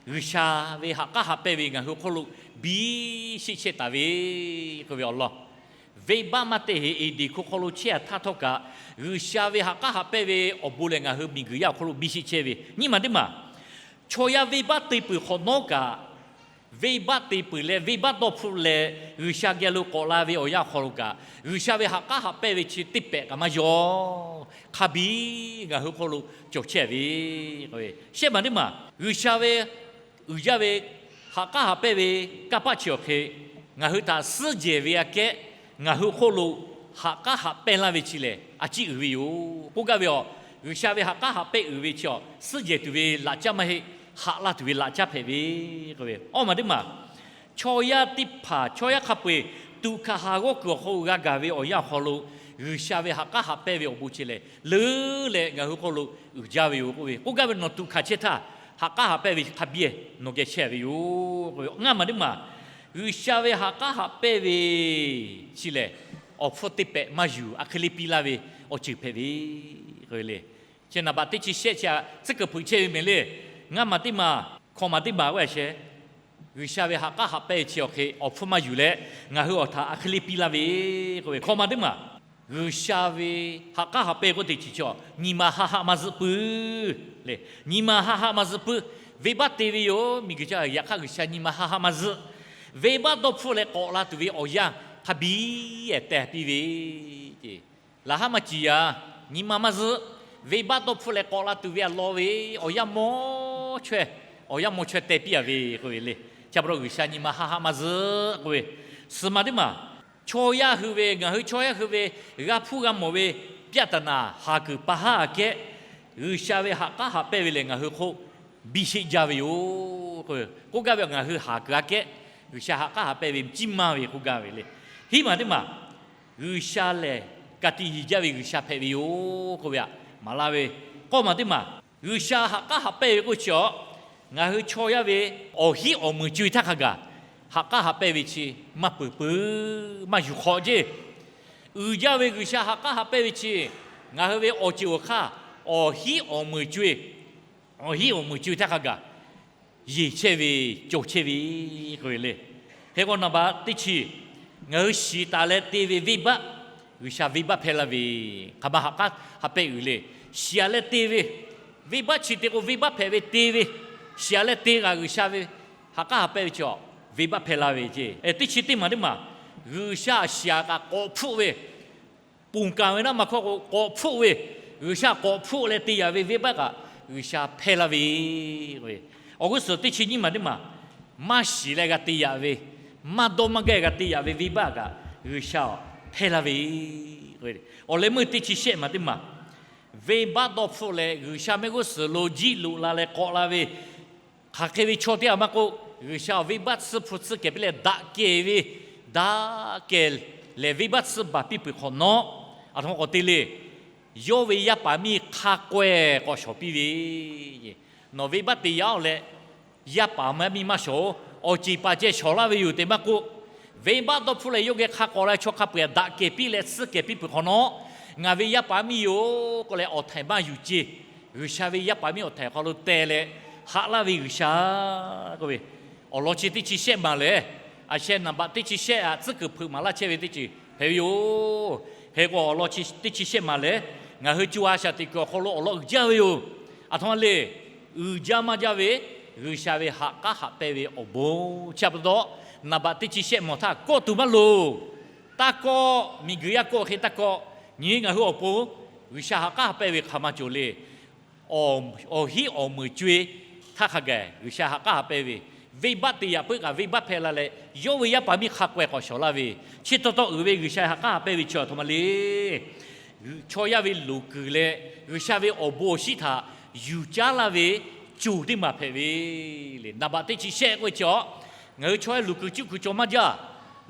G'uiˬsha ve haꞈ k'aˉ haꞈ pehnˇ ve ngaˬ hui hk'oˆ lo biˇ sheˆ chehˇ taˍ ve k'oˆ ve awˬ lawn, venˇbaˆ maˇ te sheˍ Eˍdenˍ hkuˇ hk'aw lo chehˇ-a htaˇ htawˇ kaꞈ, G'uiˬsha ve haꞈ k'aˉ haꞈ pehnˇ ve awˬ bon lehˬ ngaˬ hui miˬguiˬ yaˇ awˬ hk'oˆ lo biˇ sheˆ chehˇ ve. Nyi maˬ teˇ maˬ, chaw yaˇ venˇbaˆ te peuˬ hk'awꞈ nawˉ kaꞈ, venˇbaˆ te peuˬ leh venˇbaˆ dawˇ hpfuhˆ leh G'uiˬsha geh lo k'awꞈ la ve awˬ yanˇ awˬ hk'aw lo kaꞈ, G'uiˬsha ve haꞈ k'aˉ haꞈ pehnˇ ve chi teˇ pehꞈ kaꞈ maˇ yaw. Hk'a biˇ ngaˬ hui hk'oˆ lo cawˬ chehˇ ve. Shehˆ maˬ teˇ maˬ, G'uiˬsha ve uiˍ jaˇ ve haꞈ k'aˉ haꞈ pehnˇ ve kanˇ paˆ chi awˬ hk'e, ngaˬ hui htaꞈ suhˉ jehˬ ve aꞈ kehˉ ngaˬ hui hk'oˆ lo haꞈ k'aˉ haꞈ pehnˇ laˇ ve chi lehˬ, a ciˉ uiˍ ve yoˬ k'oˆ gaˇ ve awˬ. G'uiˬsha ve haꞈ k'aˉ haꞈ pehnˇ uiˍ ve chi awˬ suhˉ jehˬ tuˬ ve laꞈ caˉ maˇ heˆ, haꞈ laˇ tuˬ ve laꞈ caˉ hpehꞈ ve k'oˆ ve. Awˇ maˬ teˇ maˬ, chaw yaˇ teˇ hpaˍ, chaw yaˇ hk'a peu-eˬ tuꞈ hkanˍ haˍ g'awˇ kuiˬ awˬ hk'aw lo g'a gaˬ ve awˬ yanˇ awˬ hk'aw lo, G'uiˬsha ve haꞈ k'aˉ haꞈ pehnˇ ve awˬ bon chi lehˬ, leuˉ leh ngaˬ hui hk'oˆ lo uiˍ jaˇ ve yoˬ k'oˆ ve. K'oˆ gaˇ ve, nawˬ tuꞈ hkanˍ chehˇ htaˇ, haꞈ k'aˉ haꞈ pehnˇ ve hk'a biˇ-eˬ nawˬ geh chehˇ ve yoˬ k'oˆ ve. Ngaˇ maˬ teˇ maˬ, G'uiˬsha ve haꞈ k'aˉ haꞈ pehnˇ ve chi lehˬ, awˬ hpfuhˇ teˇ pehꞈ maˇ yuˬ, a hk'e le piˇ laˇ ve awˬ ceuˬ hpehꞈ ve k'oˆ ve le. Chi naˍ baꞈ teˇ chi shehˆ chi htaꞈ tcuhˉ kuiˬ hpeuꞈ chehˇ ve mehˍ le. Ngaˇ maˬ teˇ maˬ, hkawꞈ maˬ teˇ maˬ k'oˆ a sheh, G'uiˬsha ve ha k'aˉ haꞈ pehnˇ ve chi awˬ hk'e awˬ hpfuhˇ maˇ yuˬ leh, ngaˬ hui awˬ htaꞈ a hk'e le piˇ laˇ ve k'oˆ ve. Hkawꞈ maˬ teˇ maˬ, G'uiˬsha ve ha k'aˉ haꞈ pehnˇ k'oˆ teꞈ chi chaw nyi ma haˆ haˆ maˇ zuhˆ puiˉ le. Nyi ma haˆ haˆ maˇ zuhˆ puiˉ. Venˇbaˆ te ve yoˬ. Miˬguiˬ chi yaꞈ hk'aˇ G'uiˬsha nyi ma haˆ haˆ maˇ zuhˆ. Venˇbaˆ dawˇ hpfuhˆ leh k'awꞈ la tuˬ ve awˬ yanˇ hk'a biˇ teh piˇ ve ce. Laꞈ haˉ maˇ ciˍ yaꞈ, nyi ma maˇ zuhˆ. Venˇbaˆ dawˇ hpfuhˆ leh k'awꞈ la tuˬ ve a law ve awˬ yanˇ mawˇ chaweh, awˬ yanˇ mawˇ chaweh teh piˇ a ve k'oˆ ve le. Chi pa taw G'uiˬsha nyi ma haˆ haˆ maˇ zuhˆ k'oˆ ve. Suhˍ maˬ teˇ maˬ, chaw yaˇ hui ve, ngaˬ hui chaw yaˇ hui ve g'a hpuˇ g'a mawˬ ve ပြဿနာ haˍ kuiˬ pa haˉ aꞈ kehˉ, G'uiˬsha ve ha k'aˉ haꞈ pehnˇ ve lehˬ ngaˬ hui hk'oˆ biˇ sheˆ jaˇ ve yoˬ k'oˆ gaˇ ve. Ngaˬ hui haˍ kuiˬ aꞈ kehˉ G'uiˬsha ha k'aˉ haꞈ pehnˇ ve ciˇ maˇ ve k'oˆ gaˇ ve le. Hiˉ maˬ teˇ maˬ, G'uiˬsha lehˬ ka tiꞈ yeˬ jaˇ ve G'uiˬsha hpehꞈ ve yoˬ k'oˆ ve aꞈ maˍ laˇ ve. K'awˇ maˬ teˇ maˬ, G'uiˬsha ha k'aˉ haꞈ pehnˇ ve k'oˆ chi awˬ, ngaˬ hui chaw yaˇ ve awˬ hinˉ awˬ meunˍ co-e htaˇ hk'a gaˬ ha k'aˉ haꞈ pehnˇ ve chi maˇ peuˬ peuˬ, maˇ yuˬ hk'awꞈ jeˇ. Uiˍ jaˇ ve G'uiˬsha ha k'aˉ haꞈ pehnˇ ve chi ngaˬ hui ve awˬ ceuˬ awˬ hk'aˇ awˬ hinˉ awˬ meunˍ co-e, awˬ hinˉ awˬ meunˍ co-e htaˇ hk'a gaˬ yeˬ chehˇ ve, cawˬ chehˇ ve k'oˆ ve le. Hk'e k'o naˍ baꞈ teˇ chi, ngaˬ hui shiˍ taˍ leh te ve venˇbaˆ, G'uiˬsha venˇbaˆ hpehˇ laˇ ve, hk'aˬ ma ha k'aˉ haꞈ pehnˇ uiˍ le. Shiˍ-a leh te ve, venˇbaˆ chi te k'o venˇbaˆ hpehꞈ ve te ve, shiˍ-a leh te g'a G'uiˬsha ve ha k'aˉ haꞈ pehnˇ ve chi awˬ venˇbaˆ hpehˇ laˇ ve ce. Teˇ chi teˇ maˬ teˇ maˬ, G'uiˬsha shiˍ-a kaꞈ k'awꞈ hpfuhˆ ve, ponˬ kaˍ ve naˉ ma hkawˇ k'o k'awꞈ hpfuhˆ ve, G'uiˬsha k'awꞈ hpfuhˆ leh te yaꞈ ve venˇbaˆ kaꞈ G'uiˬsha hpehˇ laˇ ve. Awˬ g'uˇ suhˍ teˇ chi nyiˇ maˬ teˇ maˬ, maˇ shiˍ leh g'a te yaꞈ ve, maˇ dawˇ maˇ gaˇ g'a te yaꞈ ve venˇbaˆ kaꞈ G'uiˬsha hpehˇ laˇ ve. Awˬ leh meuˇ teˇ chi shehˆ maˬ teˇ maˬ, venˇbaˆ dawˇ hpfuhˆ leh G'uiˬsha mehˆ g'uˇ suhˍ lo jiˇ loꞈ la leh k'awꞈ la ve hk'aˬ hk'e ve chaw teˇ g'aˇ maˇ k'oˆ, G'uiˬsha awˬ venˇbaˆ tsuhˇ hpu tsuhˇ kehˬ piˇ leh daꞈ kehˬ ve, daꞈ kehˬ lehˬ venˇbaˆ tsuhˇ baˬ piˇ peuˬ hk'awꞈ nawˉ, aˬ htoꞈ ma k'awꞈ te le. Yawˇ ve yaˇ paˍ miˇ hk'a k'awehˇ k'awꞈ shawˍ piˇ ve, nawˬ venˇbaˆ te yaꞈ-oˬ leh, yaˇ paˍ maˇ miˇ maˇ shawˍ-oˬ, awˬ ceˬ paˍ ceh shawˍ laˇ ve yoˬ tehꞈ maˇ k'oˆ, venˇbaˆ dawˇ hpfuhˆ leh yawˇ geh hk'a k'awꞈ la chaw hk'a peu-eˬ htaꞈ daꞈ kehˬ piˇ leh tsuhˇ kehˬ piˇ peuˬ hk'awꞈ nawˉ, ngaˬ ve yaˇ paˍ miˇ yoˬ k'oˆ leh awˬ htaiˍ maˇ yuˬ ce. G'uiˬsha ve yaˇ paˍ miˇ awˬ htaiˍ awˬ hk'aw lo teh leh haꞈ laˇ ve G'uiˬsha k'oˆ ve, awˬ lawn chi teˇ chi shehˆ maˬ lehˬ, aˬ sheh naˍ baꞈ teˇ chi shehˆ aꞈ tcuhˉ kuiˬ hpeuꞈ maˍ laˇ chehˇ ve teˇ ceuˬ hpehꞈ ve yoˬ. Hk'e k'o awˬ lawn chi teˇ chi shehˆ maˬ lehˬ, ngaˬ hui co ha shaꞈ teꞈ kuiˬ awˬ hk'aw lo awˬ lawn uiˍ jaˇ ve yoˬ. Aˬ htoꞈ ma le, uiˍ jaˇ maˇ jaˇ ve, G'uiˬsha ve ha k'aˉ haꞈ pehnˇ ve awˬ bon chi pa taw, naˍ baꞈ teˇ chi shehˆ maˬ htaˇ kawˆ tuˬ maˇ loˍ. Taˇ kawˆ, miˬguiˬ yaˇ kawˆ hk'e taˇ kawˆ. Nyi ngaˬ hui awˬ pon G'uiˬsha ha k'aˉ haꞈ pehnˇ ve hk'aˬ ma cawˬ le. Awˬ hinˉ awˬ meunˍ co-e htaˇ hk'a gaˬ G'uiˬsha ha k'aˉ haꞈ pehnˇ ve, venˇbaˆ te yaꞈ puiˉ kaꞈ venˇbaˆ hpehˇ la leh, yawˇ ve yaˇ paˍ miˇ hk'a k'awehˇ k'awꞈ shawˍ laˇ ve, chi taw taw uiˍ ve G'uiˬsha ha k'aˉ haꞈ pehnˇ ve chi aˬ htoꞈ ma le. Chaw yaˇ ve loˍ kuiˬ leh G'uiˬsha ve awˬ bon awˬ shinˉ htaꞈ yuˬ caˉ laˇ ve coˬ teˇ maˬ hpehꞈ ve le. Naˍ baꞈ teˇ chi shehˆ k'oˆ ve chi awˬ, ngaˬ hui chaw yaˇ loˍ kuiˬ cuˇ kuiˬ cawˬ maˇ jaˇ.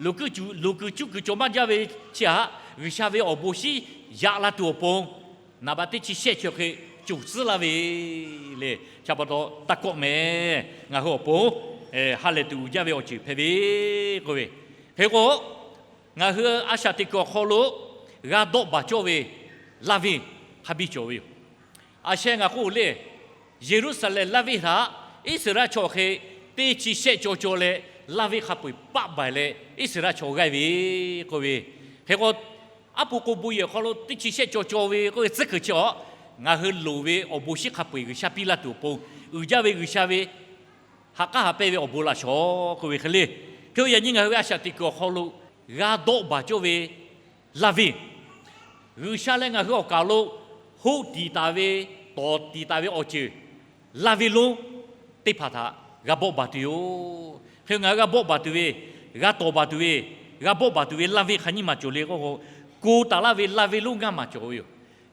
Loˍ kuiˬ cuˇ, loˍ kuiˬ cuˇ kuiˬ cawˬ maˇ jaˇ ve chi htaꞈ G'uiˬsha ve awˬ bon shinˉ yaꞈ la tuˬ awˬ pon, naˍ baꞈ teˇ chi shehˆ chi awˬ hk'e coˬ tcuhˉ laˇ ve le. Chi pa taw taˇ kawˆ mehˍ. Ngaˬ hui awˬ pon ha lehˬ tuˬ uiˍ jaˇ ve awˬ ceuˬ hpehꞈ ve k'oˆ ve. Hk'e k'o, ngaˬ hui a shaꞈ teꞈ kuiˬ awˬ hk'aw lo g'a dawˆ baˬ cawˇ ve laˇ venˇ hk'a biˇ cawˬ ve yoˬ. Aˬ sheh ngaˬ k'oˆ le, Yeˍruˆsaˍlehnˍ laˇ venˇ htaꞈ Iˉsaˍreˍlaˆ chaw hk'e teˇ chi shehˆ caw caw leh laˇ venˇ hk'a peu-eˬ paˆ baˬ leh Iˉsaˍreˍlaˆ chaw g'aˇ ve k'oˆ ve. Hk'e k'o, aˉ pu k'o bon yehˬ awˬ hk'aw lo teˇ chi shehˆ caw caw ve k'oˆ ve tcuhˉ kuiˬ chi awˬ, ngaˬ hui loˍ ve awˬ bon shinˉ hk'a peu-eˬ G'uiˬsha piˇ laˇ tuˬ awˬ pon, uiˍ jaˇ ve G'uiˬsha ve ha k'aˉ haꞈ pehnˇ ve awˬ bon laꞈ shawˍ k'oˆ ve hk'e le. Hk'e k'o yaꞈ nyi ngaˬ hui ve a shaꞈ teꞈ kuiˬ awˬ hk'aw lo g'a dawˆ baˬ cawˇ ve laˇ venˇ, G'uiˬsha leh ngaˬ hui awˬ kaˍ lo hoˆ tiˍ taˍ ve, tawˍ tiˍ taˍ ve awˬ ceuˬ laˇ venˇ lonˉ teˇ hpaˍ htaꞈ g'a bawˆ baˬ tuˬ yoˬ. Hk'e ngaˬ hui g'a bawˆ baˬ tuˬ ve, g'a tawˍ baˬ tuˬ ve, g'a bawˆ baˬ tuˬ ve laˇ venˇ hk'a nyiˇ maˬ cawˬ le k'o, ko taˍ laˇ ve laˇ venˇ lonˉ ngaˇ maˬ cawˬ ve yoˬ.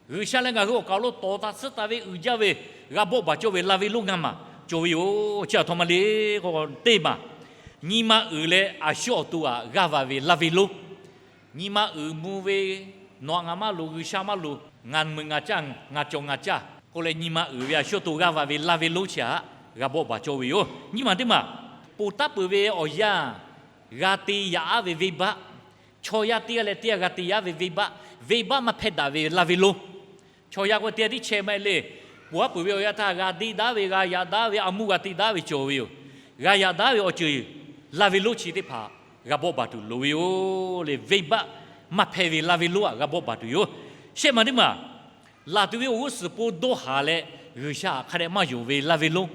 G'uiˬsha leh ngaˬ hui awˬ kaˍ lo tawˍ taˍ tsuhˇ taˍ ve uiˍ jaˇ ve g'a bawˆ baˬ cawˇ ve laˇ venˇ lonˉ ngaˇ maˬ cawˬ ve yoˬ. Chi aˬ htoꞈ ma le k'o, teˇ maˬ, nyi ma uiˍ leh a shu awˬ to aꞈ g'aˇ va ve laˇ venˇ lonˉ. Nyi ma uiˍ mvuh ve, nawˬ aꞈ ngaˬ maˇ loˍ, G'uiˬsha maˇ loˍ, ngaˬ mui ngaˬ caˇ, ngaˬ cawˬ ngaˬ caˇ k'oˆ leh nyi ma uiˍ ve a shu awˬ to g'aˇ va ve laˇ venˇ lonˉ chi htaꞈ g'a bawˆ baˬ cawˇ ve yoˬ. Nyiˇ maˬ teˇ maˬ, ponˬ taˉ peuˬ ve awˬ yanˇ g'a te yaꞈ-aˉ ve venˇbaˆ, Chaw yaˇ teˇ g'aˇ leh teˇ g'aˇ g'a te yaꞈ ve venˇbaˆ, venˇbaˆ maˇ hpehˇ daꞈ ve laˇ ve lonˉ. Chaw yaˇ k'o teˇ g'aˇ tiˉ chehˇ maˇ heˆ le. Ponˬ aˉ peuˬ ve awˬ yanˇ htaˇ g'a deˇ daꞈ ve, g'a yaꞈ daꞈ ve, a muˇ g'a te daꞈ ve cawˬ ve yoˬ. G'a yaꞈ daꞈ ve awˬ ceuˬ laˇ ve lonˉ chi teˇ hpaˍ g'a bawˆ baˬ tuˬ loˍ ve yoˬ le. Venˇbaˆ maˇ hpehˇ ve laˇ ve lonˉ aꞈ g'a bawˆ baˬ tuˬ yoˬ. Shehˆ maˬ teˇ maˬ, laˬ tuˬ ve awˬ g'uˇ suhˍ po dawˇ haˍ leh G'uiˬsha htaꞈ hk'a dehꞈ maˇ yonˍ ve laˇ ve lonˉ.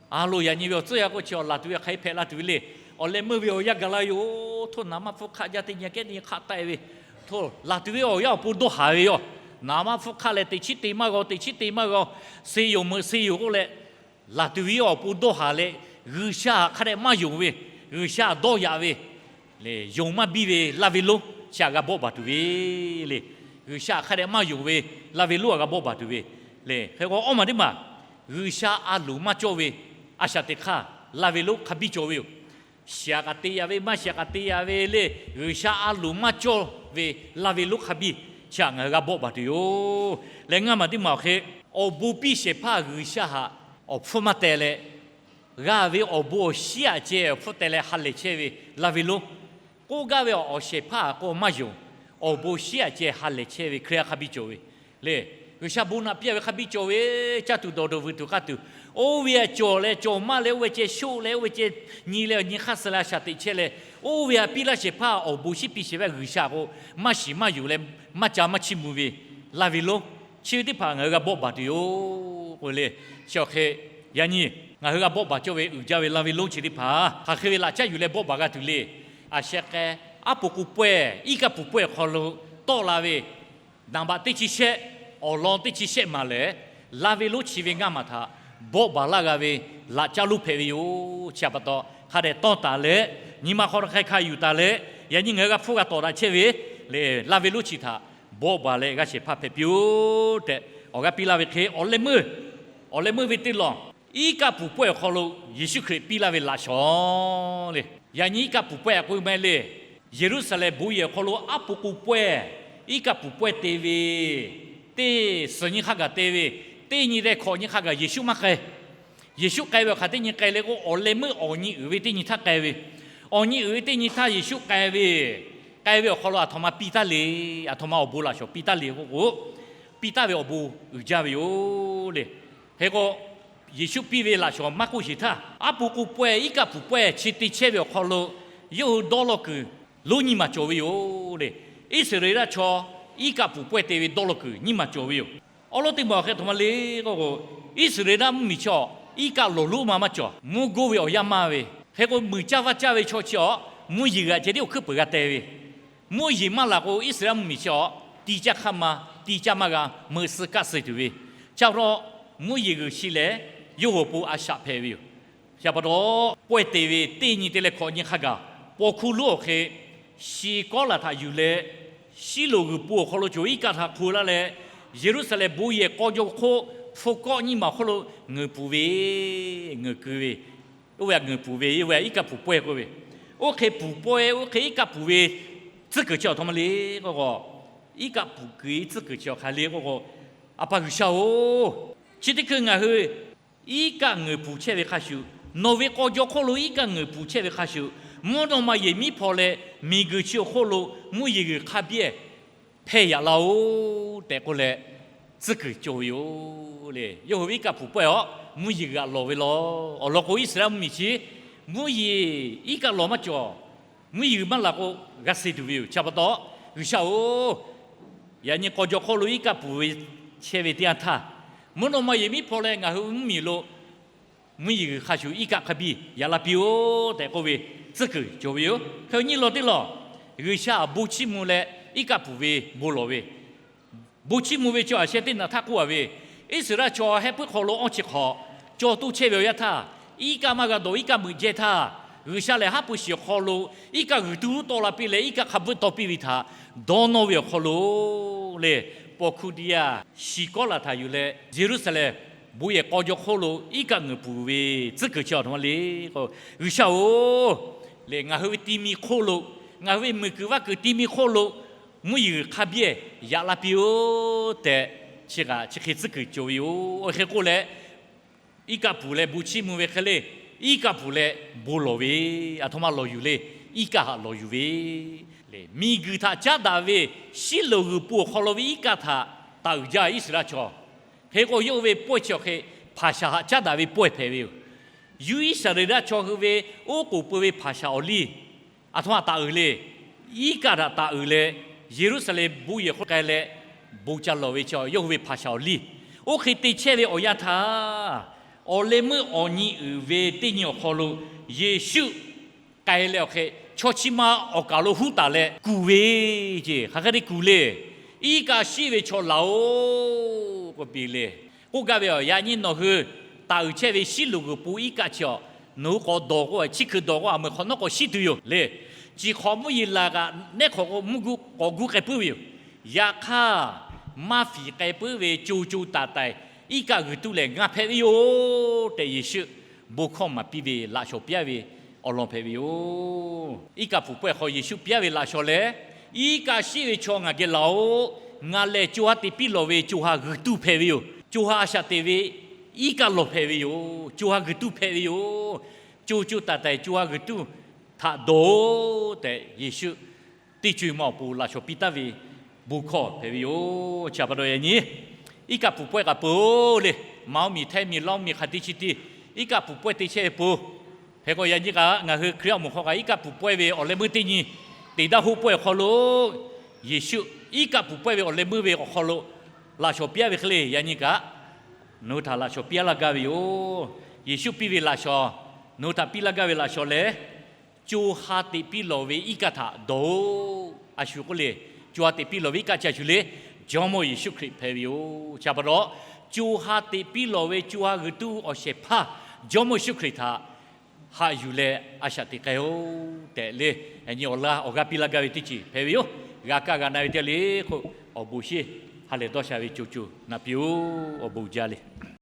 A loˍ, yaꞈ nyi ve awˬ tcuhˇ yaˇ k'o chi awˬ laˬ tuˬ ve hk'aˬ hk'e hpehꞈ la tuˬ ve le. Awˬ leh meuˇ ve awˬ yanˇ gaˬ la yoˬ. Hto naˍ maˇ hpfuhˇ hk'aˆ jaˇ teˇ nyi kehˉ teˇ nyi hk'aˆ taˆ e ve, hto laˬ tuˬ ve awˬ yanˇ awˬ pon dawˇ haˍ ve yoˬ. Naˍ maˇ hpfuhˇ hk'aˆ leh teꞈ chiˉ te maˇ g'aw, teꞈ chiˉ te maˇ g'aw, se yoˬ meuꞈ se yoˬ k'oˆ leh, laˬ tuˬ ve awˬ pon dawˇ haˍ leh G'uiˬsha htaꞈ hk'a dehꞈ maˇ yonˍ ve, G'uiˬsha dawˇ yaꞈ ve le, yonˍ maˇ biˇ ve laˇ ve lonˉ chi htaꞈ g'a bawˆ baˬ tuˬ ve le. G'uiˬsha htaꞈ hk'a dehꞈ maˇ yonˍ ve laˇ ve lonˉ htaꞈ g'a bawˆ baˬ tuˬ ve le. Hk'e k'o awˬ maˬ teˇ maˬ, G'uiˬsha a loˍ maˇ cawˇ ve a shaꞈ teꞈ hk'aˇ laˇ ve lonˉ hk'a biˇ cawˬ ve yoˬ. Shiˍ aꞈ kaꞈ te yaꞈ ve, maˇ shiˍ aꞈ kaꞈ te yaꞈ ve le, G'uiˬsha a loˍ maˇ cawˇ ve laˇ ve lonˉ hk'a biˇ chi htaꞈ ngaˬ hui g'a bawˆ baˬ tuˬ yoˬ. Leh ngaˇ maˬ teˇ maˬ awˬ hk'e, awˬ bon piˇ shehˍ hpaˇ G'uiˬsha htaꞈ awˬ hpfuhˇ maˇ teh leh, g'a ve awˬ bon awˬ shinˉ aꞈ ceh awˬ hpfuhˇ teh leh ha lehˬ chehˇ ve laˇ ve lonˉ. K'oˆ gaˇ ve awˬ shehˍ hpaˇ k'o maˇ yonˍ, awˬ bon shinˉ aꞈ ceh ha lehˬ chehˇ ve Hkriꞈ yaˇ hk'a biˇ cawˬ ve le. G'uiˬsha bon naꞈ piˇ a ve hk'a biˇ cawˬ ve, caˇ tuˬ dawˬ tuˬ vuiˬ tuˬ k'aˇ tuˬ, oˇ ve aꞈ cawˬ leh cawˬ maˇ leh oˇ ve ceh shoˆ leh oˇ ve ceh nyi leh awˬ nyi hk'aˇ suh leh a shaꞈ teꞈ chehˇ leh, oˇ ve aꞈ piˇ laˇ shehˍ hpaˇ awˬ bon shinˉ piˇ shehˍ hpaˇ G'uiˬsha k'o maˇ shiˍ maˇ yonˍ leh maˇ ca maˇ chiˇ mvuh ve laˇ ve lonˉ. Chi ve teˇ hpaˍ ngaˬ hui g'a bawˆ baˬ tuˬ yoˬ k'oˆ ve le. Chi awˬ hk'e, yaꞈ nyi ngaˬ hui g'a bawˆ baˬ cawˇ ve uiˍ jaˇ ve laˇ ve lonˉ chi teˇ hpaˍ hk'aˬ hk'e ve laꞈ caˉ yuˬ leh bawˆ baˬ g'a tuˬ le. Aˬ sheh k'ai, aˉ po k'o pawehˇ, iˉ kaˆ puˍ pawehˇ awˬ hk'aw lo tawˆ la ve, naˍ baꞈ teˇ chi shehˆ, awˬ lawn teˇ chi shehˆ maˬ lehˬ, laˇ ve lonˉ chi ve ngaˇ maˬ htaꞈ bawˆ baˬ laˇ g'a ve laꞈ caˉ lonˉ hpehꞈ ve yoˬ. Chi htaꞈ pa taw hk'a dehꞈ tawˇ taˍ leh, nyi ma hk'aw hk'a hk'a yuˬ taˍ leh, yaꞈ nyi ngaˬ hui g'a hpfuhˇ g'a tawˍ daꞈ chehˇ ve le, laˇ ve lonˉ chi htaꞈ bawˆ baˬ leh g'a shehˍ hpaˇ hpehꞈ piˇ-oˆ tehꞈ awˬ g'aˇ piˇ laˇ ve hk'e, awˬ leh meuˇ, awˬ leh meuˇ ve teˇ lawˬ, iˉ kaˆ puˍ pawehˇ awˬ hk'aw lo Yeˍsuˆ Hkriꞈ piˇ laˇ ve laꞈ shawnˍ le. Yaꞈ nyi iˉ kaˆ puˍ pawehˇ aꞈ k'oˆ ve maˇ heˆ le. Yeˍruˆsaˍlehnˍ bon yehˬ awˬ hk'aw lo aˉ po k'o pawehˇ iˉ kaˆ puˍ pawehˇ te ve, teˇ suhˍ nyi hk'a gaˬ te ve, teˇ nyi leh hkawꞈ nyi hk'a gaˬ Yeˍsuˆ maˇ k'ai. Yeˍsuˆ k'ai ve awˬ hk'aˬ teˇ nyi k'ai leh k'o, awˬ leh meuˇ awˬ nyi uiˍ ve teˇ nyi htaˇ k'ai ve, awˬ nyi uiˍ ve teˇ nyi htaˇ Yeˍsuˆ k'ai ve, k'ai ve awˬ hk'aw lo aˬ htoꞈ ma piˇ taˉ le, aˬ htoꞈ ma awˬ bon laꞈ shawnˍ piˇ taˇ le k'oˆ k'o, piˇ taˇ ve awˬ bon uiˍ jaˇ ve yoˬ le. Hk'e k'o, Yeˍsuˆ piˇ ve laꞈ shawnˍ maˇ k'oˆ sheˍ htaˇ, aˉ po k'o pawehˇ iˉ kaˆ puˍ pawehˇ chi te chehˇ ve awˬ hk'aw lo, yawˇ hui dawˇ law kuiˬ lonˉ nyiˇ maˬ cawˬ ve yoˬ le. Iˉsaˍreˍlaˆ chaw iˉ kaˆ puˍ pawehˇ te ve dawˇ law kuiˬ nyiˇ maˬ cawˬ ve yoˬ. Awˬ lawn teˇ maˬ awˬ hk'e htoꞈ ma le k'oˆ k'o, Iˉsaˍreˍlaˆ mvuhˇmiˬ chi awˬ iˉ kaˆ lawˬ lonˉ ma maˇ cawˬ, mvuhˇ goˇ ve awˬ yanˇ maˇ ve. Hk'e k'o, muiˬ caˇ vaˇ caˇ ve chaw chi awˬ mvuhˇ yeˬ g'aꞈ ceh tiˉ awˬ hkuiˉ peuˬ g'a teh ve, mvuhˇ yeˬ maˇ laˬ k'o, Iˉsaˍreˍlaˆ mvuhˇmiˬ chi awˬ ti caˇ hk'aˇ ma, ti caˇ maˇ g'a, meuꞈ suh kaˆ suh tuˬ ve. Chi pa taw, mvuhˇ yeˬ g'uiˬ shi lehˬ, yawˇ hui awˬ pon a shaꞈ hpehꞈ ve yoˬ. Chi pa taw, pawehˇ te ve teˇ nyi te leh hkawꞈ nyi hk'a gaˬ, paw hkuˇ lonˉ awˬ hk'e, shi kawˉ laˬ htaꞈ yuˬ leh, Siˉloꞈ g'uiˬ po awˬ hk'aw lo cawˬ iˉ kaˆ htaꞈ hk'o laˇ leh, Yeˍruˆsaˍlehnˍ bon yehˬ k'aw jaw hk'oˆ hpu kawˆ nyiˇ maˬ awˬ hk'oˆ lo ngeuˍ puˍ ve, ngeuˍ keu ve, oˇ ve htaꞈ ngeuˍ puˍ ve, oˇ ve htaꞈ iˉ kaˆ puˍ pawehˇ k'oˆ ve. Oˇ hk'e puˍ pawehˇ, oˇ hk'e iˉ kaˆ puˍ ve tcuhˉ kuiˬ chi awˬ htoꞈ ma le k'oˆ k'o, iˉ kaˆ puˍ kuiˬ tcuhˉ kuiˬ chi awˬ hk'aˬ le k'oˆ k'o, A pa G'uiˬsha-oˬ, chi teˇ hkui ngaˬ hui iˉ kaˆ ngeuˍ puˍ chehˇ ve hk'a shuˍ, nawˬ ve k'aw jaw hk'oˆ lo iˉ kaˆ ngeuˍ puˍ chehˇ ve hk'a shuˍ, mvuhˇ naw ma yehˬ miˉ hpaw leh miˬguiˬ chi awˬ hk'oˆ lo mvuhˇ yeˬ g'uiˬ hk'a biˇ hpehˇ yaꞈ laˇ-oˬ tehꞈ k'oˆ leh, tcuhˉ kuiˬ cawˬ ve yoˬ le. Yawˇ hui ve iˉ kaˆ puˍ pawehˇ awˬ mvuhˇ yeˬ g'uiˬ htaꞈ lawˬ ve law. Awˬ lawn k'o, Iˉsaˍreˍlaˆ mvuhˇmiˬ chi mvuhˇ yeˬ iˉ kaˆ lawˬ maˇ cawˬ. Mvuhˇ yeˬ g'uiˬ maˇ laˬ k'o, g'a suh tuˬ ve yoˬ. Chi pa taw, G'uiˬsha-oˬ, yaꞈ nyi k'aw jaw hk'oˆ lo iˉ kaˆ puˍ ve chehˇ ve teˇ yanˇ htaˇ, mvuhˇ naw ma yehˬ miˉ hpaw leh ngaˬ hui mvuhˇmiˬ lo mvuhˇ yeˬ g'uiˬ hk'a shuˍ iˉ kaˆ hk'a biˇ yaꞈ la piˇ-oˆ tehꞈ k'oˆ ve tcuhˉ kuiˬ cawˬ ve yoˬ. Hk'e nyi law teˇ law, G'uiˬsha bon chiˇ mvuh leh iˉ kaˆ puˍ ve bon lawˬ ve, bon chiˇ mvuh ve chi awˬ sheh teˇ naꞈ htaˇ k'oˆ a ve, Iˉsaˍreˍlaˆ chaw heh puiˉ hk'aw lo awˇ chi hk'awꞈ caw toˇ chehˇ ve awˬ yanˇ htaˇ, iˉ kaˆ maˇ g'a dawˬ, iˉ kaˆ meuꞈ jehˇ htaˇ, G'uiˬsha lehˬ haˉ pui shiˍ awˬ hk'aw lo iˉ kaˆ g'uiˬ tuˬ tawˆ la piˇ leh iˉ kaˆ hk'a bvuhˆ taw piˇ ve htaꞈ dawˇ nawˇ ve awˬ hk'aw lo le, paw hkuˇ teˇ yanˇ shi kawˉ laˬ htaꞈ yuˬ leh Yeˍruˆsaˍlehnˍ bon yehˬ k'aw jaw hk'oˆ lo iˉ kaˆ ngeuˍ puˍ ve tcuhˉ kuiˬ chi awˬ htoꞈ ma le k'o, G'uiˬsha-oˬ, lehˬ ngaˬ hui ve ti mi hk'oˆ lo, ngaˬ hui ve meuˬ kuiˬ vaˇ kuiˬ ti mi hk'oˆ lo mvuhˇ yeˬ g'uiˬ hk'a biˇ yaꞈ la piˇ-oˆ tehꞈ, chi kaꞈ chi hk'e tcuhˉ kuiˬ cawˬ ve yoˬ. Oˇ hk'e k'oˆ leh, iˉ kaˆ puˍ leh bon chiˇ mvuh ve hk'e le, iˉ kaˆ puˍ leh bon lawˬ ve, aˬ htoꞈ ma lawˬ yuˬ le, iˉ kaˆ htaꞈ lawˬ yuˬ ve Miˬguiˬ htaꞈ caˉ daꞈ ve shiˉ loˍ g'uiˬ po awˬ hk'aw lo ve iˉ kaˆ htaꞈ taˍ uiˍ jaˇ Iˉsaˍreˍlaˆ chaw. Hk'e k'o, yawˇ hui ve pawehˇ chi awˬ hk'e hpaˍ shaˍ htaꞈ caˉ daꞈ ve pawehˇ hpehꞈ ve yoˬ. Yuˇ Iˉsaˍreˍlaˆ chaw hui ve oˉ k'oˍ pui ve hpaˍ shaˍ awˬ liˇ aˬ htoꞈ ma taˍ uiˍ le. Iˉ kaˆ htaꞈ taˍ uiˍ leh, Yeˍruˆsaˍlehnˍ bon yehˬ hk'oˆ k'ai leh bon ca lawˬ ve chi yawˇ hui ve hpaˍ shaˍ awˬ liˇ. Oˇ hk'e te chehˇ ve awˬ yanˇ htaˇ, awˬ leh meuˇ awˬ nyi uiˍ ve teˇ nyi awˬ hk'aw lo Yeˍsuˆ k'ai leh awˬ hk'e chaw chi ma awˬ kaˍ lo huˉ taˍ leh kuˬ ve ceˇ. Hk'aˬ hk'e te kuˬ le. Iˉ kaˆ shiˉ ve chaw laˬ-oˬ k'oˆ piˇ le. K'oˆ gaˇ ve, Yaꞈ nyi nawˬ hui taˍ uiˍ chehˇ ve shiˉ loˍ g'uiˬ po iˉ kaˆ chi awˬ, nawˬ hui k'awꞈ dawˬ k'o, chi hkui dawˬ k'o, aˬ meuˍ hk'awꞈ nawˉ k'awꞈ shiˉ tuˬ yoˬ le. Chi hk'awꞈ mvuhˇ yeˬ laˬ kaꞈ nehˉ hk'awꞈ k'o mvuhˇ guˇ k'awꞈ guˇ k'ai puiˉ ve yoˬ. Yaꞈ hk'aˇ, maˇ fiˍ k'ai puiˉ ve co co taiˍ taiˍ iˉ kaˆ g'uiˬ tuˇ lehˬ ngaˬ hpehꞈ ve yoˬ tehꞈ, Yeˍsuˆ bon hkawˇ maˍ piˇ ve laꞈ shawnˍ piˇ ve awˬ lawn hpehꞈ ve yoˬ. Iˉ kaˆ pfuhˍ pawehˇ hk'aw Yeˍsuˆ piˇ ve laꞈ shawnˍ lehˬ, iˉ kaˆ shiˉ ve chaw ngaˬ geh laˬ-oˬ. Ngaˬ lehˬ co ha teꞈ piˇ lawˬ ve co ha g'uiˬ tuˇ hpehꞈ ve yoˬ. Co ha a shaꞈ teꞈ ve iˉ kaˆ lawˬ hpehꞈ ve yoˬ. Co ha g'uiˬ tuˇ hpehꞈ ve yoˬ. Co co taiˍ taiˍ co ha g'uiˬ tuˇ htaꞈ dawˬ-oˬ tehꞈ, Yeˍsuˆ teˇ co e ma awˬ pon laꞈ shawnˍ piˇ taˍ ve bon hkawˇ hpehꞈ ve yoˬ. Chi pa taw yaꞈ nyi iˉ kaˆ pfuhˍ pawehˇ kaꞈ peuˬ-oˬ le. Maˍ oˇ miˬ hteˇ miˬ lawˇ miˬ hk'aˬ teˇ chi teˇ iˉ kaˆ pfuhˍ pawehˇ te chehˇ ve peuˬ. Hk'e k'o, yaꞈ nyi kaꞈ ngaˬ hui Hkriꞈ yaˇ awˬ moˍ hk'aw kaꞈ iˉ kaˆ pfuhˍ pawehˇ ve awˬ leh meuˇ teˇ nyi teꞈ daˇ hoˆ pawehˇ awˬ hk'aw lo, Yeˍsuˆ iˉ kaˆ pfuhˍ pawehˇ ve awˬ leh meuˇ ve awˬ hk'aw lo laꞈ shawnˍ piˇ-a ve hk'e le, yaꞈ nyi kaꞈ nawˬ hui htaꞈ laꞈ shawnˍ piˇ-a laˇ gaˇ ve yoˬ. Yeˍsuˆ piˇ ve laꞈ shawnˍ, nawˬ hui htaꞈ piˇ laˇ gaˇ ve laꞈ shawnˍ lehˬ, co ha teꞈ piˇ lawˬ ve iˉ kaˆ htaꞈ dawˬ-oˬ. A shu k'oˆ le, co ha teꞈ piˇ lawˬ ve iˉ kaˆ chi a shu le, Jawˇmawˇ Yeˍsuˆ Hkriꞈ hpehꞈ ve yoˬ. Chi pa taw, co ha teꞈ piˇ lawˬ ve co ha g'uiˬ tuˇ awˬ shehˍ hpaˇ Jawˇmawˇ Yeˍsuˆ Hkriꞈ htaꞈ haꞈ yuˬ leh a shaꞈ teꞈ k'ai-oˬ tehꞈ le, yaꞈ nyi awˬ laˇ awˬ g'aˇ piˇ laˇ gaˇ ve teˇ ceuˬ hpehꞈ ve yoˬ. G'a kaˇ g'a na ve teˇ g'aˇ le k'o, awˬ bon shinˉ ha lehˬ dawˇ sha ve co co naꞈ piˇ-oˬ. Awˬ bon jaˇ le.